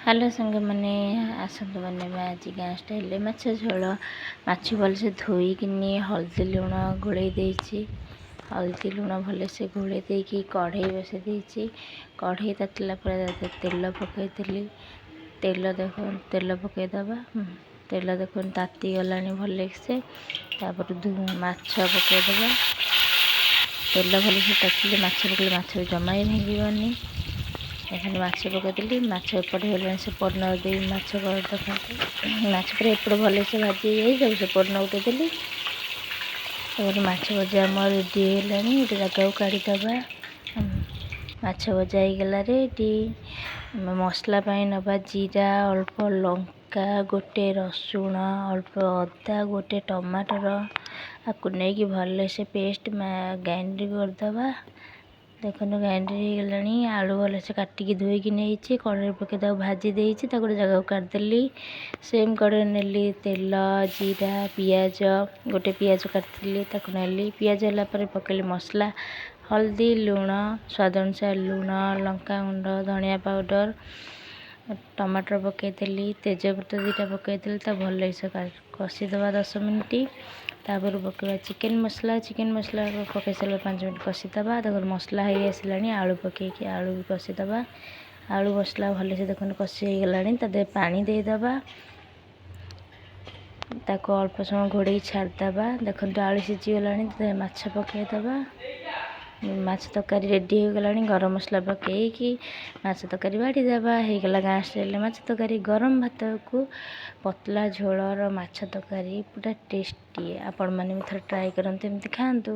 Hello ସାଙ୍ଗମାନେ, ଆସନ୍ତୁ ବନେଇବା ଆଜି ଗାଁ ଷ୍ଟାଇଲରେ ମାଛ ଝୋଳ। ମାଛ ଭଲସେ ଧୋଇକିନି ହଳଦୀ ଲୁଣ ଗୋଳେଇ ଦେଇଛି। ହଳଦୀ ଲୁଣ ଭଲସେ ଗୋଳେଇ ଦେଇକି କଢ଼େଇ ବସେଇ ଦେଇଛି। କଢ଼େଇ ତାତିଲା ପରେ ତେଲ ପକାଇଥିଲି। ତେଲ ଦେଖନ୍ତୁ, ତେଲ ପକାଇଦେବା। ତେଲ ଦେଖନ୍ତୁ ତାତିଗଲାଣି ଭଲସେ। ତାପରେ ମାଛ ପକାଇଦେବା। ତେଲ ଭଲସେ ତାତିଲେ ମାଛ ପକାଇଲେ ମାଛ ବି ଜମା ବି ଭାଙ୍ଗିବନି। ଦେଖନ୍ତୁ, ମାଛ ପକାଇଦେଲି। ମାଛ ଏପଟେ ହେଲାଣି, ସେପଟ ନ ଦେଇ ମାଛ। ଦେଖନ୍ତୁ, ମାଛ ପରେ ଏପଟେ ଭଲସେ ଭାଜି ହେଇଯାଇଛି, ତାକୁ ସେପଟ ନ ଉଠେଇଦେଲି। ତାପରେ ମାଛ ଭଜା ଆମର ରେଡ଼ି ହେଇଗଲାଣି, ଗୋଟେ ଜାଗାକୁ କାଢ଼ିଦେବା। ମାଛ ଭଜା ହେଇଗଲା ରେଡ଼ି। ଆମେ ମସଲା ପାଇଁ ନେବା ଜିରା, ଅଳ୍ପ ଲଙ୍କା, ଗୋଟେ ରସୁଣ, ଅଳ୍ପ ଅଦା, ଗୋଟେ ଟମାଟର। ଆକୁ ନେଇକି ଭଲସେ ପେଷ୍ଟ ଗ୍ରାଇଣ୍ଡିଙ୍ଗ କରିଦେବା। ଦେଖନ୍ତୁ, ଗ୍ରାଇଣ୍ଡିଙ୍ଗ ହେଇଗଲାଣି। ଆଳୁ ଭଲସେ କାଟିକି ଧୋଇକି ନେଇଛି। କଢ଼େଇରେ ପକାଇ ତାକୁ ଭାଜି ଦେଇଛି, ତାକୁ ଗୋଟେ ଜାଗାକୁ କାଢ଼ିଦେଲି। ସେମ୍ କଢ଼େଇରେ ନେଲି ତେଲ, ଜିରା, ପିଆଜ। ଗୋଟେ ପିଆଜ କାଟିଥିଲି, ତାକୁ ନେଲି। ପିଆଜ ହେଲା ପରେ ପକାଇଲି ମସଲା, ହଳଦୀ, ଲୁଣ, ସ୍ୱାଦ ଅନୁସାରେ ଲୁଣ, ଲଙ୍କାଗୁଣ୍ଡ, ଧନିଆ ପାଉଡ଼ର, ଟମାଟର ପକାଇଦେଲି, ତେଜପତ୍ର 2ଟା ପକାଇଦେଲି। ତା ଭଲସେ କଷିଦେବା 10 ମିନିଟ୍। ତାପରେ ପକାଇବା ଚିକେନ୍ ମସଲା। ଚିକେନ୍ ମସଲା ପକାଇ ସାରିଲା 5 ମିନିଟ୍ କଷିଦେବା। ଦେଖନ୍ତୁ, ମସଲା ହେଇ ଆସିଲାଣି। ଆଳୁ ପକାଇକି ଆଳୁ ବି କଷିଦେବା। ଆଳୁ ମସଲା ଭଲସେ ଦେଖନ୍ତୁ କଷି ହେଇଗଲାଣି। ତା ଦେହରେ ପାଣି ଦେଇଦେବା। ତାକୁ ଅଳ୍ପ ସମୟ ଘୋଡ଼େଇ ଛାଡ଼ିଦେବା। ଦେଖନ୍ତୁ, ଆଳୁ ସିଝିଗଲାଣି। ମାଛ ପକାଇଦେବା। ମାଛ ତରକାରୀ ରେଡ଼ି ହେଇଗଲାଣି। ଗରମ ମସଲା ପକାଇକି ମାଛ ତରକାରୀ ବାଢ଼ିଦେବା। ହେଇଗଲା ଗାଁ ଷ୍ଟାଇଲରେ ମାଛ ତରକାରୀ। ଗରମ ଭାତକୁ ପତଳା ଝୋଳର ମାଛ ତରକାରୀ ପୁରା ଟେଷ୍ଟି। ଆପଣମାନେ ବି ଥରେ ଟ୍ରାଏ କରନ୍ତୁ, ଏମିତି ଖାଆନ୍ତୁ।